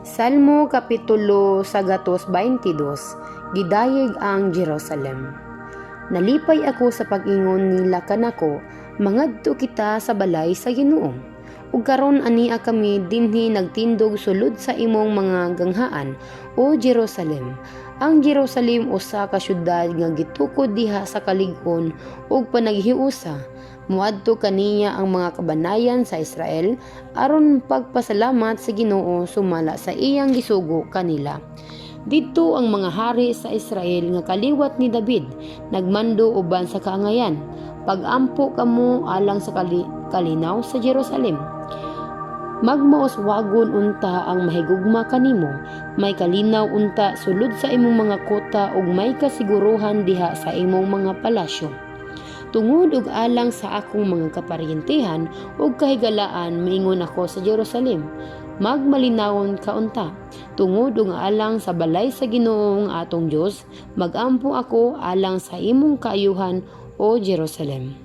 Salmo Kapitulo 122. Gidayeg ang Jerusalem. Nalipay ako sa pag-ingon nila kanako, "Mangadto kita sa balay sa Ginoo." Ug karon ania kami dinhi nagtindog sulod sa imong mga ganghaan, O Jerusalem. Ang Jerusalem usa ka syudad nga gitukod diha sa kalig-on ug panaghiusa. Muadto kaniya ang mga kabanayan sa Israel aron pagpasalamat sa Ginoo sumala sa iyang gisugo kanila. Didto ang mga hari sa Israel nga kaliwat ni David nagmando uban sa kaangayan. Pag-ampo kamo alang sa kalinaw sa Jerusalem. Magmauswagon unta ang mahigugma kanimo, may kalinaw unta sulod sa imong mga kota ug may kasiguruhan diha sa imong mga palasyo. Tungod ug alang sa akong mga kaparyentihan ug kahigalaan, miingon ako sa Jerusalem, "Magmalinawon ka unta." Tungod ug alang sa balay sa Ginoo nga atong Dios, magampo ako alang sa imong kaayuhan, O Jerusalem.